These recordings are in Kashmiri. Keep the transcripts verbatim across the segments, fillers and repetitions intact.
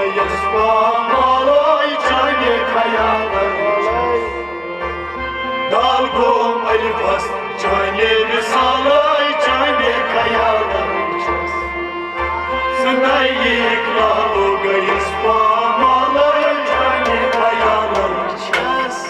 یس پامالے چانہِ خیالے چھس۔ دال گوم الفس چانہِ وصالے چانہِ خیالے چھس۔ زندگی اقبالو گٔیس پامالے چانہِ خیالے چھس۔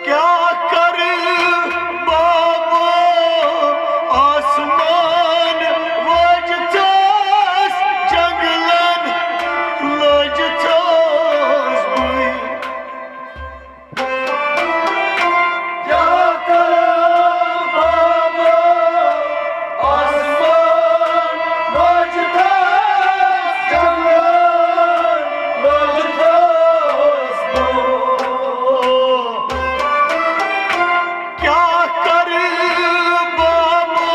کیٛاہ کرٕ بابا، آسمان وٲجِتھس، جنگلن لٲجِتھس بٕے۔ کیٛاہ کرٕ بابا، آسمان وٲجِتھس، جنگلن لٲجِتھس بٕے۔ کیٛاہ کرٕ بابا،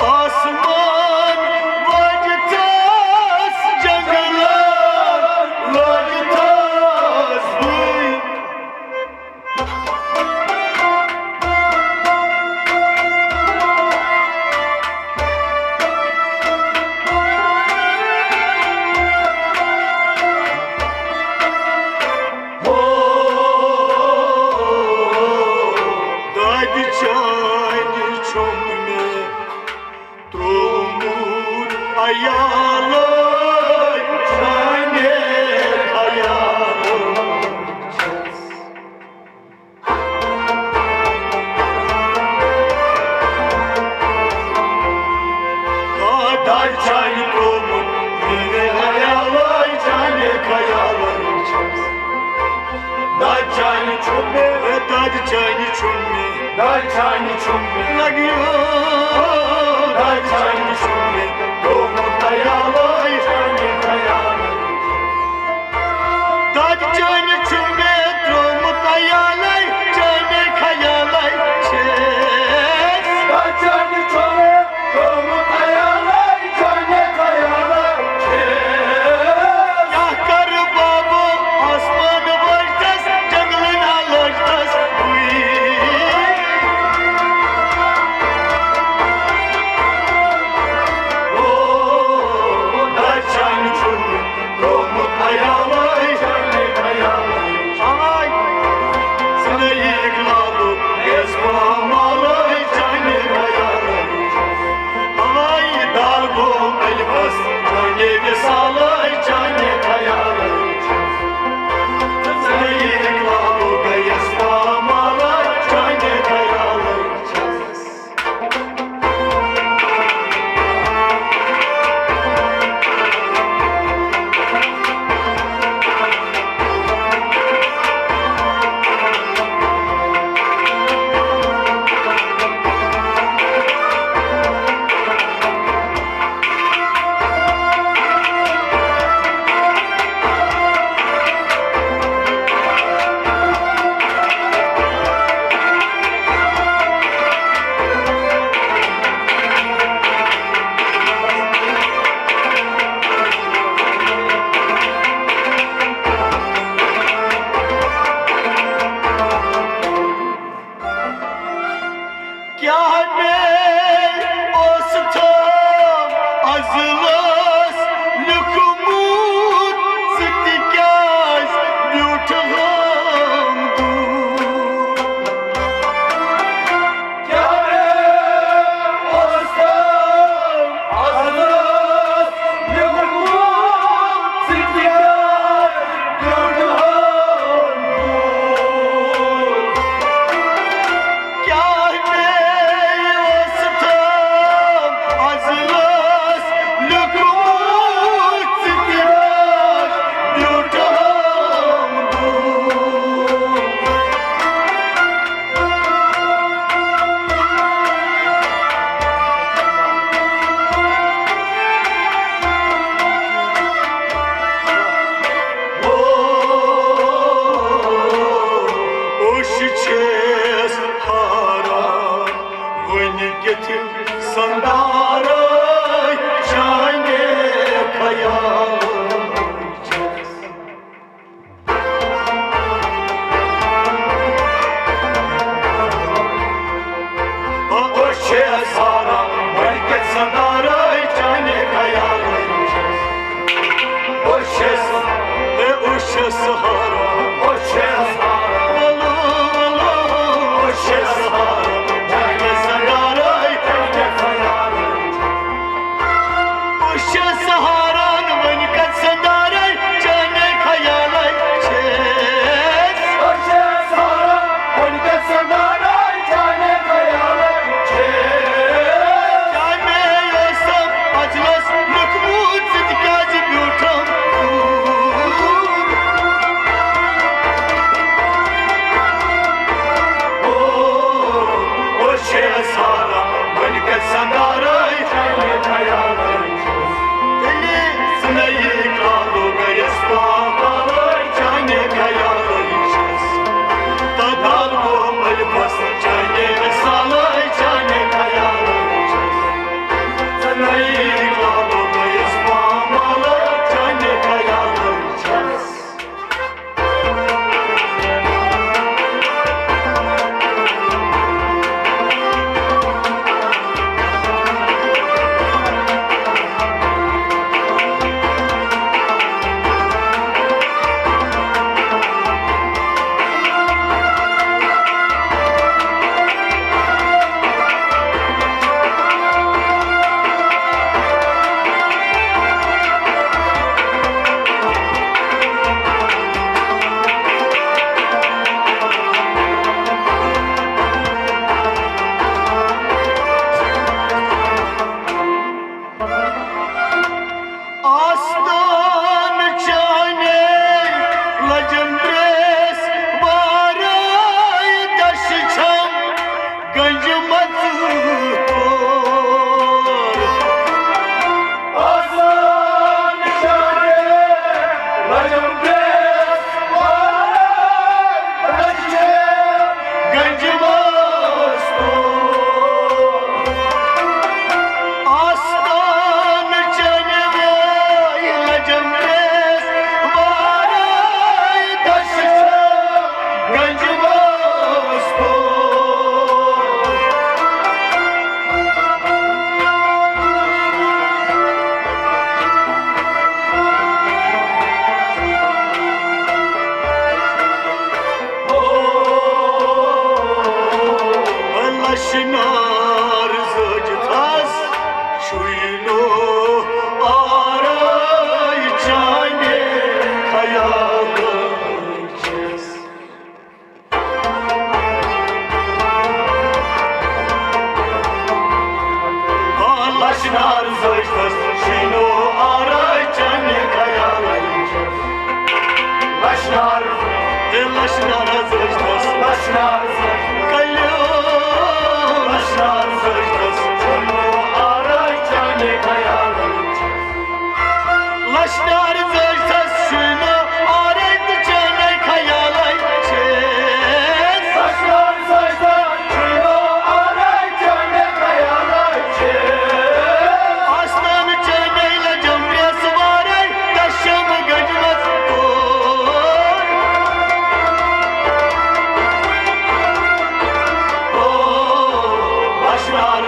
آسمان وٲجِتھس، جنگلن لٲجِتھس بٕے۔ ہو، دادِ چانہِ چھُم مےٚ ترٛوومُت عیالے چانہِ خیالے چھس۔ دادِ چانہِ ترٛوومُت میانہِ عیالے چانہِ خیالے چھس۔ دادِ چانہِ چھُم مےٚ، دادِ چانہِ چھُم مےٚ، دادِ چانہِ چھُم مےٚ لگیو۔ دادِ چانہِ چھُم مےٚ ترٛوومُت عیالے چانہِ خیالے۔ دادِ چانہِ چھُم مےٚ ترٛوومُت عیالے چانہِ خیالے چھس۔ دادِ چانہِ چھُم مےٚ ترٛوومُت عیالے چانہِ خیالے چھس۔ کیٛاہ کرٕ بابا، آسمان وٲجِتھس، جنگلن لٲجِتھس بٕے۔ دارے چانہِ خیالٕچ۔ أچھ چھَس ہاران، وۄنۍ کَتہِ سَندارے چانہِ خیالٕچ۔ أچھ چھَس، ہے أچھ چھَس ہاران، أچھ چھَس ہاران، ولو، ولو، أچھ چھَس ہاران، وۄنۍ کَتہِ سَندارے چانہِ خیالٕچ۔ بہٕ چھَس ہاران، وۄنۍ کَتہِ سَندارے چانہِ خیالٕچ۔ بہٕ چھَس ہاران، وۄنۍ کَتہِ سَندارے چانہِ خیالٕچ۔ کیٛاہ مےٚ اوس پَزرَس لیوٗکھمُت، ژٕ تہِ کیٛازِ بیوٗٹھُم دوٗر؟ او، أچھ چھَس ہاران، وۄنۍ کَتہِ سَندارے چانہِ خیالٕچ۔ تیٚلہِ ژٕ نَیہِ کرٛالو گٔیَس پامالٕے چانہِ خیالٕچ۔ تہٕ دال گوٚو مٔلۍ بَس چانہِ مِثالٕے چانہِ خیالٕچ۔ ژٕ نَیہِ کرٛالو گٔیَس پامالٕے چانہِ خیالٕچ۔ آستان چانے لجن ریس وارے دش چھم گنج مت تور۔ آستان چانے لجن ریس وارے دش چھم گنج مت تور۔ آستان چنوے لجم ریس وارے دش گنج مستور۔ لشنار زج تھس شوینو آرے چانے خیال۔ لشنار زج تھس شوینو آرے چانے خیال۔ لشنار، ہے لشنار زج تھس، لشنار زج تھس۔ کلیو، لشنار زج تھس، چھُنہٕ آرے چانے خیالٕچ۔ لشنار زج تھس، چھُنہٕ آرے تہٕ چانے خیالٕچ۔ لشنار زج تھس، چھُنہٕ آرے چانے خیالٕچ۔ آستان چانے لجم ریس وارے دشم گنج مستور۔ او، لشنار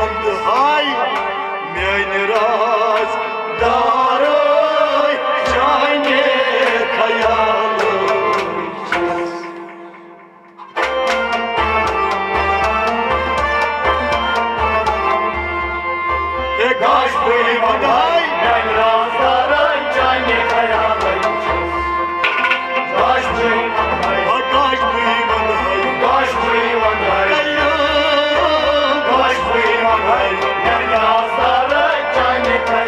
ہاے میٛانہِ راز دارے چانہِ خیالٕچ۔ اے کاش بہٕ یِمن ہاے میٛانہِ راز دارے چانہِ خیالٕچ۔ کاش بہٕ یِمن ہاے، کاش بہٕ یِمن ہاے، کاش بہٕ یِمن ہاے، کاش بہٕ یِمن ہاے، میٛانہِ راز دارے چانہِ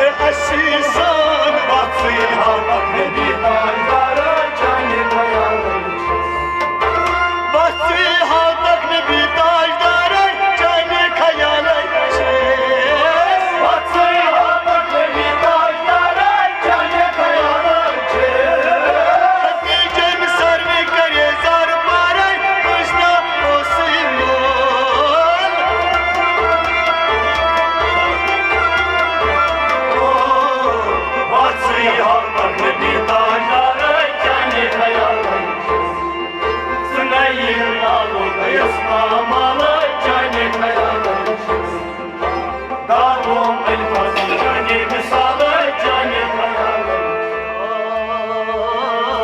عزیزان وفی ہم میری